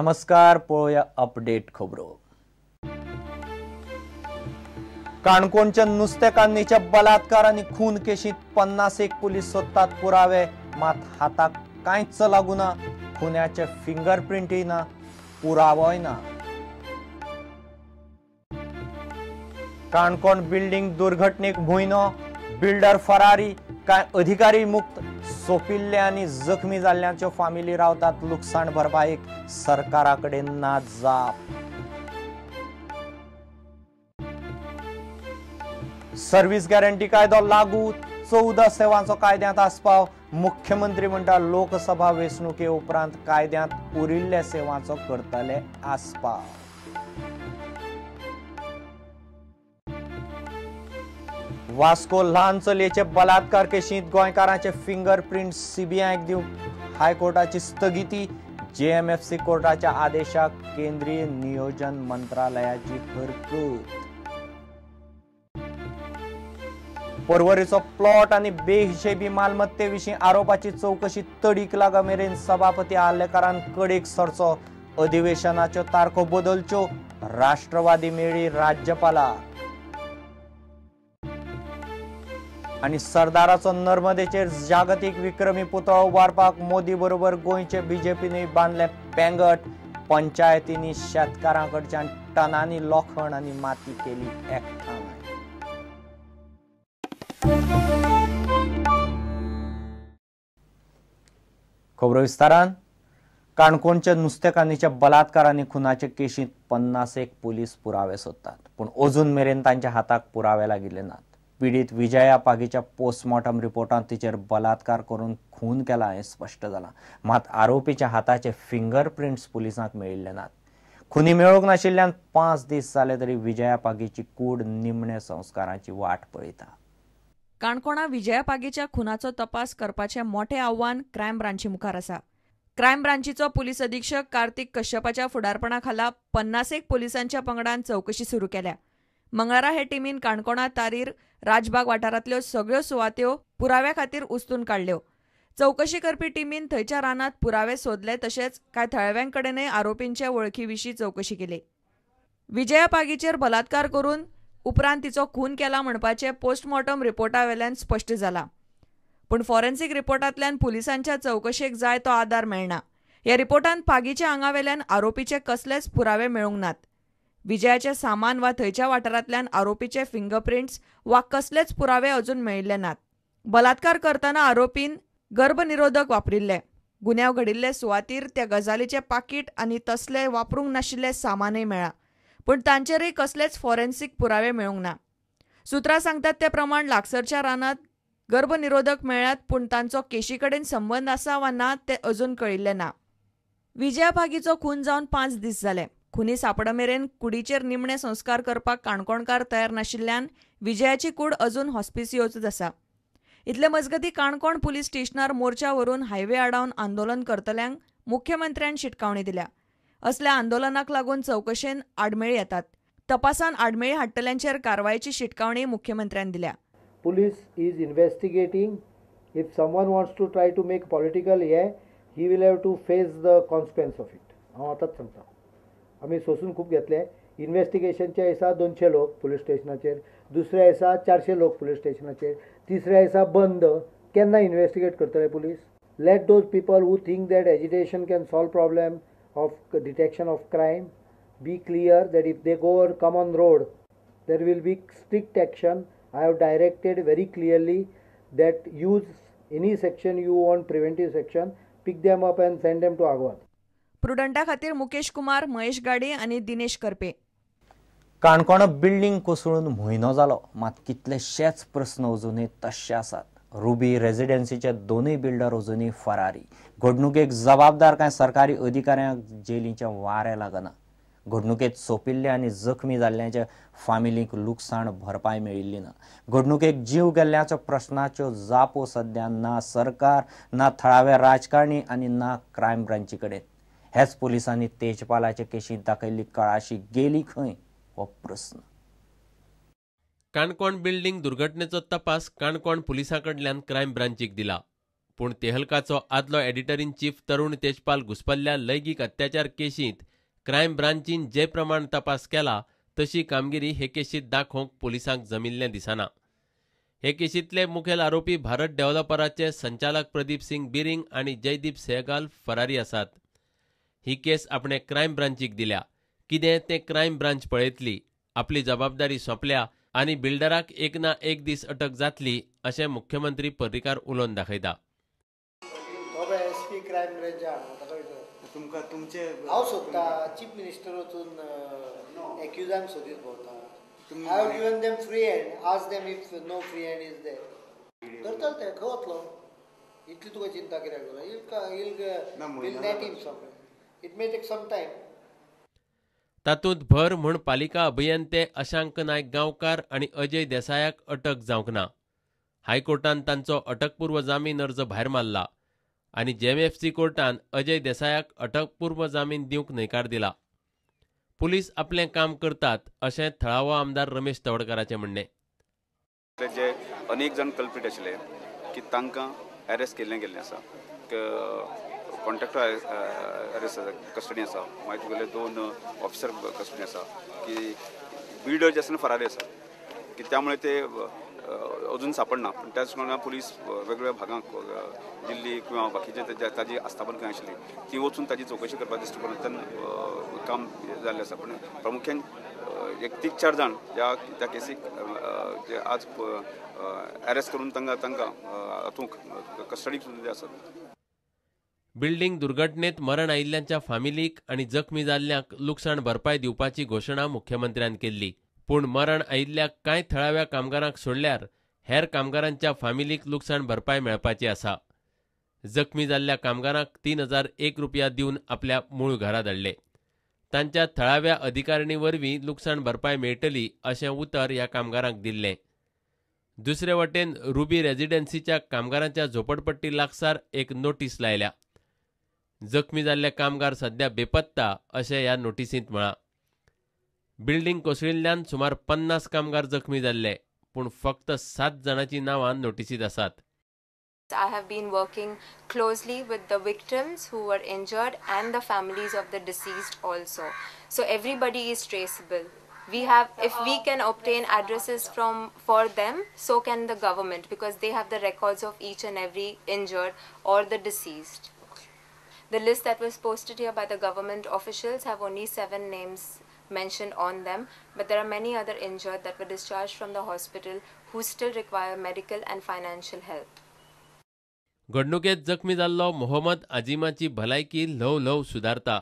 नमस्कार, पळोवया अपडेट खबरो। काणकोणच्या नुस्तेकान्नीच्या बलात्कार आनी खून केशीत 51 पुलीस सोदतात पुरावे, मात हाताक कांयच लागूना, खुन्याचे फिंगरप्रिंटय ना, पुरावोय ना। काणकोण बिल्डिंग दुर्घटनेक भुंयनो, बिल्डर फरारी, कांय अधिकारी मुक्त, सोपिल्ले आनी जखमी जाल्ल्यांच्यो फामिली रावतात लुकसाण भरपायेक सरकारा कडेन ना जाप। सर्व्हिस गॅरंटी कायदो लागू, 14 सेवांचो कायद्यांत आस्पाव, मुख्यमंत्री म्हणटा लोकसभा वेंचणुके उपरांत कायद्यांत उरिल्ल्या सेवांचो करतले आस्पाव। वास्को ल्हान चलयेचे बलात्कार केशींत गोंयकारांचे फिंगरप्रिंट सीबीआयक दिवंक हायकोर्टाची स्थगिती, जेएमएफसी कोर्टाच्या आदेशाक केंद्रीय नियोजन मंत्रालयाची हरकत। पर्वरीचो प्लॉट आनी बेहिशेबी मालमत्ते विशीं आरोपाची चवकशी तडीक लागा मेरेन सभापती आर्लेकारान कडेक सरचो, अधिवेशनाच्यो तारखो बदलच्यो, राष्ट्रवादी मेळ्ळी राज्यपालाक। आनी सरदाराचो नर्मदेचेर जागतीक विक्रमी पुतळो उबारपाक मोदी बरोबर गोंयचे बीजेपीन बांदलें पेंगट, पंचायतींनी शेतकारां कडच्यान टनांनी लोखण आनी माती केली एकठांय। खबरो विस्तारान। काणकोणच्या नुस्तेकान्नीच्या बलात्कार आनी खुनाचे केशींत 51 पुलीस पुरावे सोदतात, पूण अजून मेरेन तांच्या हाताक पुरावे लागिल्ले नात। पीडित विजया पागीच्या पोस्टमॉर्टम रिपोर्टांत तिचेर बलात्कार करून खून केला हें स्पश्ट जालां, मात आरोपीच्या हाताचे फिंगरप्रिंट्स पुलिसांक मेळिल्ले नात। खुनी मेळूंक नाशिल्ल्यान 5 दीस जाले तरी विजया पागीची कूड निमणे संस्काराची वाट पळयता। काणकोणा विजया पागीच्या खुनाचो तपास करपाचें मोठें आव्हान क्रायम ब्रांची मुखार आसा। क्रायम ब्रांचीचो पुलीस अधीक्षक कार्तिक कश्यपाच्या फुडारपणा खाला 51 पुलिसांच्या पंगडान चवकशी सुरू केल्या। मंगळारा हे टिमीन काणकोणा तारीर राजबाग वाठारांतल्यो सगळ्यो सुवात्यो पुराव्या खातीर उस्तून काडल्यो। चवकशी करपी टिमीन थंयच्या रानांत पुरावे सोदले, तशेंच कांय थळाव्यांकडेनय आरोपींचे वळखी विशीं चवकशी केली। विजया पागीचेर बलात्कार करून उपरांत तिचो खून केला म्हणपाचें पोस्टमॉर्टम रिपोर्टा वेल्यान स्पश्ट जाला, पूण फॉरेन्सिक रिपोर्टांतल्यान पुलिसांच्या चवकशेक जाय तो आदार मेळना। ह्या रिपोर्टांत पागीच्या आंगावेल्यान आरोपीचे कसलेच पुरावे मेळूंक नात। विजयाचे सामान वा थंयच्या वाठारांतल्यान आरोपीचे फिंगरप्रिंट्स वा कसलेच पुरावे अजून मेळिल्ले नात। बलात्कार करतना आरोपीन गर्भनिरोधक वापरिल्ले, गुन्यांव घडिल्ले सुवातीर त्या गजालीचें पाकीट आनी तसले वापरूंक नाशिल्ले सामानय मेळ्ळां, पूण तांचेरय कसलेच फॉरेन्सिक पुरावे मेळूंक ना। सुत्रां सांगतात ते प्रमाण लागसरच्या रानांत गर्भनिरोधक मेळ्ळ्यात, पूण तांचो केशी कडेन संबंद आसा वा ना तें अजून कळिल्लें ना। विजया पागीचो खून जावन 5 दीस जाले। खुनी सापडा मेरेन कुडीचेर निमणे संस्कार करपाक काणकोणकार तयार नाशिल्ल्यान विजयाची कूड अजून हॉस्पिसियोच आसा। इतले मजगती काणकोण पुलीस स्टेशनार मोर्चा व्हरून हायवे आडावन आंदोलन करतल्यांक मुख्यमंत्र्यान शिटकावणी दिल्या। असल्या आंदोलनाक लागून चवकशेन आडमेळी येतात, तपासान आडमेळी हाडटल्यांचेर कारवायेची शिटकावणी मुख्यमंत्र्यान दिल्या। Police is investigating. If someone wants to try to make political हे he will have to face the consequence of it. हांव आतांच सांगता, आमी सोसून खूब घेतले। इन्वेस्टिगेशनच्या दिसा 200 लोक पुलीस स्टेशनाचेर, दुसऱ्या दिसा 400 लोक पुलीस स्टेशनाचेर, तिसऱ्या दिसा बंद। केन्ना इन्वेस्टिगेट करतले police? Let those people who think that agitation can solve problem of detection of crime be clear that if they go or come on road there will be strict action. I have directed very clearly that use any section you want, preventive section, pick them up and send them to Aguada. प्रुडंटा खातीर मुकेश कुमार, महेश गाडी आनी Dinesh Karpe. Canacona building कोसळून म्हयनो जालो, मात कितलेशेच प्रस्न अजूनय तश्शे आसात। रुबी रेजिडेन्सीचे दोनूय बिल्डर अजूनय फरारी। घडणुकेक जबाबदार कांय सरकारी अधिकाऱ्यांक जेलीचें वारें लागना। घडणुकेत सोंपिल्ले आनी जखमी जाल्ल्यांच्या फामिलीक लुकसाण भरपाय मेळिल्ली ना। घडणुकेक जीव गेल्ल्याच्या प्रश्नाच्यो जापो सद्या ना सरकार, ना थळावे राजकारणी आनी ना क्रायम ब्रांची कडेन। हेच पुलिसांनी तेजपालाचे केशींत दाखयल्ली कळाशी गेली खंय हो प्रस्न। काणकोण बिल्डिंग दुर्घटनेचो तपास काणकोण पुलिसां कडल्यान क्रायम ब्रांचीक दिला। पूण तेहलकाचो आदलो editor in chief Tarun Tejpal घुस्पल्ल्या लैंगीक अत्याचार केशींत क्रायम ब्रांचीन जे प्रमाण तपास केला तशी कामगिरी हे केशींत दाखोवंक पोलिसांक जमिल्लें दिसना. हे केशींतले मुखेल आरोपी भारत डेव्हलपराचे संचालक प्रदीप सिंग बिरिंग आनी जयदीप सेहगाल फरारी आसात. ही केस आपणे क्रायम ब्रांचीक दिल्या. कितें तें क्रायम ब्रांच पळयतली. आपली जबाबदारी सोंपल्या आनी बिल्डराक एक ना एक दीस अटक जातली अशें मुख्यमंत्री पर्रीकार उलोवन दाखयता. तुमकां तुमचे हांव सोदता चीफ मिनिस्टर वचून एक्युजांक सोदीत भोंवता. I have given them free hand, ask them if no free hand is there. धरतले ते, खंय वतलो? इतली तुका चिंता कित्याक जाल्या? Will net him somewhere. It may take some time. तातूंत भर म्हूण पालिका अभियंते अशांक नायक गांवकार आनी अजय देसायाक अटक जावंक ना. हायकोर्टान तांचो अटकपूर्व जामीन अर्ज भायर मारला आनी जेएमएफसी कोर्टान अजय देसायाक अटकपूर्व जामीन दिवंक न्हयकार दिला. पुलीस आपलें काम करतात अशें थळावो आमदार रमेश तवडकाराचें म्हणणें. जे अनेक जाण कल्प्रीट आशिल्ले की तांकां अरेस्ट केल्लें गेल्लें आसा. कॉन्ट्रॅक्टर अरेस्ट आसा, कस्टडी आसा. मागीर तुगेले 2 ऑफिसर कस्टडी आसा की बिल्डर जे आसा फरारी आसा की त्यामुळे ते अजून सापडना. पूण त्याच प्रमाणे पुलीस वेगवेगळ्या भागांक दिल्ली किंवा बाकीचे ताजी आस्थापन खंय आशिल्ली ती वचून ताजी चवकशी करपा दृश्टिकोनांतल्यान काम जाल्लें आसा. पूण प्रामुख्यान एक 3-4 जाण ह्या त्या केसीक जे आज अरेस्ट करून तांकां तांकां हातूंत कस्टडीक सुद्दां आसात. बिल्डिंग दुर्घटनेत मरण आयिल्ल्यांच्या फामिलीक आनी जखमी जाल्ल्यांक लुकसाण भरपाय दिवपाची घोशणा मुख्यमंत्र्यान केल्ली. पूण मरण आयिल्ल्या कांय थळाव्या कामगारांक सोडल्यार हेर कामगारांच्या फामिलीक लुकसाण भरपाय मेळपाची आसा. जखमी जाल्ल्या कामगारांक 3,001 रुपया दिवन आपल्या मूळ घरा धाडले. तांच्या थळाव्या अधिकारिणी वरवीं लुकसाण भरपाय मेळटली अशें उतर ह्या कामगारांक दिल्लें. दुसरे वटेन रुबी रेजिडेन्सीच्या कामगारांच्या झोपडपट्टी लागसार एक नोटीस लायल्या. जखमी जाल्ले कामगार सध्या बेपत्ता अशें ह्या नोटिसींत म्हळां. बिल्डिंग कोसळिल्ल्यान सुमार 50 कामगार जखमी जाल्ले, पूण फक्त 7 जाणांची नांवां नोटिसींत आसात. I have been working closely with the victims who were injured and the families of the deceased also. So everybody is traceable. We have, if we can obtain addresses for them, so can the government, because they have the records of each and every injured or the deceased. The list that was posted here by the government officials have only 7 names mentioned on them, but there are many other injured that were discharged from the hospital who still require medical and financial help. घडणुकेत जखमी जाल्लो मोहम्मद आजिमाची भलायकी ल्हव ल्हव सुदारता,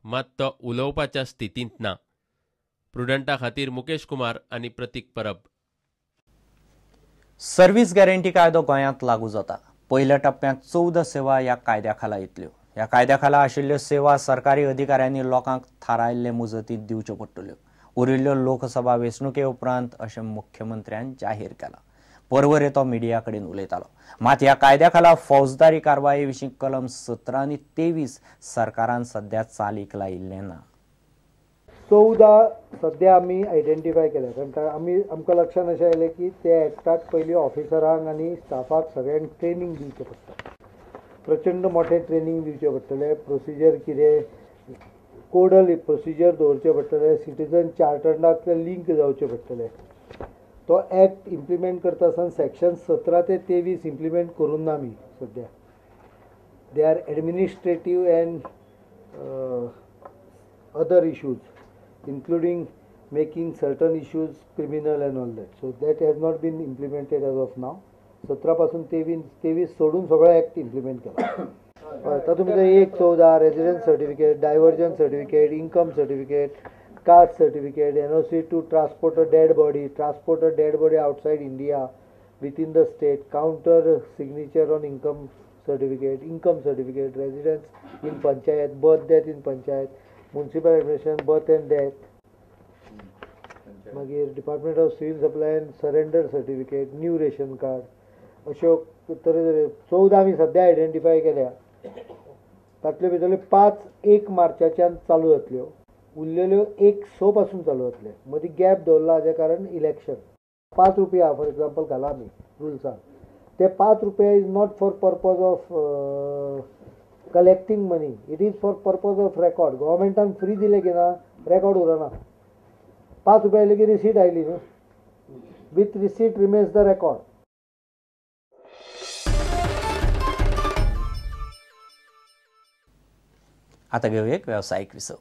मात तो उलोवपाच्या स्थितींत ना. प्रुडंटा खातीर मुकेश कुमार आनी प्रतीक परब. सर्व्हिस गॅरंटी कायदो गोंयांत लागू जाता. पयल्या टप्प्यांत 14 सेवा ह्या कायद्या खाला येतल्यो. ह्या कायद्या खाला आशिल्ल्यो सेवा सरकारी अधिकाऱ्यांनी लोकांक थारायल्ले मुजतींत दिवच्यो पडटल्यो. उरिल्ल्यो लोकसभा वेंचणुके उपरांत अशें मुख्यमंत्र्यान जाहीर केलां. परवरे तो मिडिया कडेन उलयतालो. मात ह्या कायद्या खाला फौजदारी कारवाये विशीं कलम 17 आनी 23 सरकारान सध्या चालीक लायिल्लें ना. 14 सध्या आमी आयडेंटिफाय केल्या, कारण आमी आमकां लक्षांत अशें आयलें की ते एक्टाक पयलीं ऑफिसरांक आनी स्टाफाक सगळ्यांक ट्रेनींग दिवचें पडटा. प्रचंड मोठें ट्रेनींग दिवचें पडटलें. प्रोसिजर कितें, कोडल प्रोसिजर दवरचें पडटलें. सिटीजन चार्टर्डाक लिंक जावचें पडटलें. तो एक्ट इम्प्लिमेंट करता आसतना सेक्शन 17 ते 23 इम्प्लिमेंट करूंक ना आमी सद्या. They are administrative and other issues, including making certain issues criminal and all that. So that has not been implemented as of now. 17 पासून 23 सोडून सगळो एक्ट इम्प्लिमेंट केला. तातूंत भितर 1-14 residence certificate, diversion certificate, income certificate, caste certificate, NOC to transport a dead body, transport a dead body outside India, within the state, counter signature on income certificate, income certificate, residence in panchayat, birth death in panchayat, municipal administration, birth and death, मागीर department of civil supply and surrender certificate, new ration card, अश्यो तरेतरे 14 आमी सद्या identify केल्या. तातले भितरल्यो 5 1 मार्चाच्यान चालू जातल्यो, उरलेल्यो 1-6 पासून चालू जातले. मदीं गॅप दवरला हाजें कारण इलेक्शन. 5 रुपया फॉर एग्जाम्पल घाला आमी रुल्सान, ते 5 रुपया is not for purpose of collecting money, it is for purpose of record. गव्हर्मेंटान free दिले की ना रेकॉर्ड उरना. 5 रुपया लेगीत रिसीट आयली न्हू, with receipt remains the record. आता घेऊया एक व्यावसायिक विसव.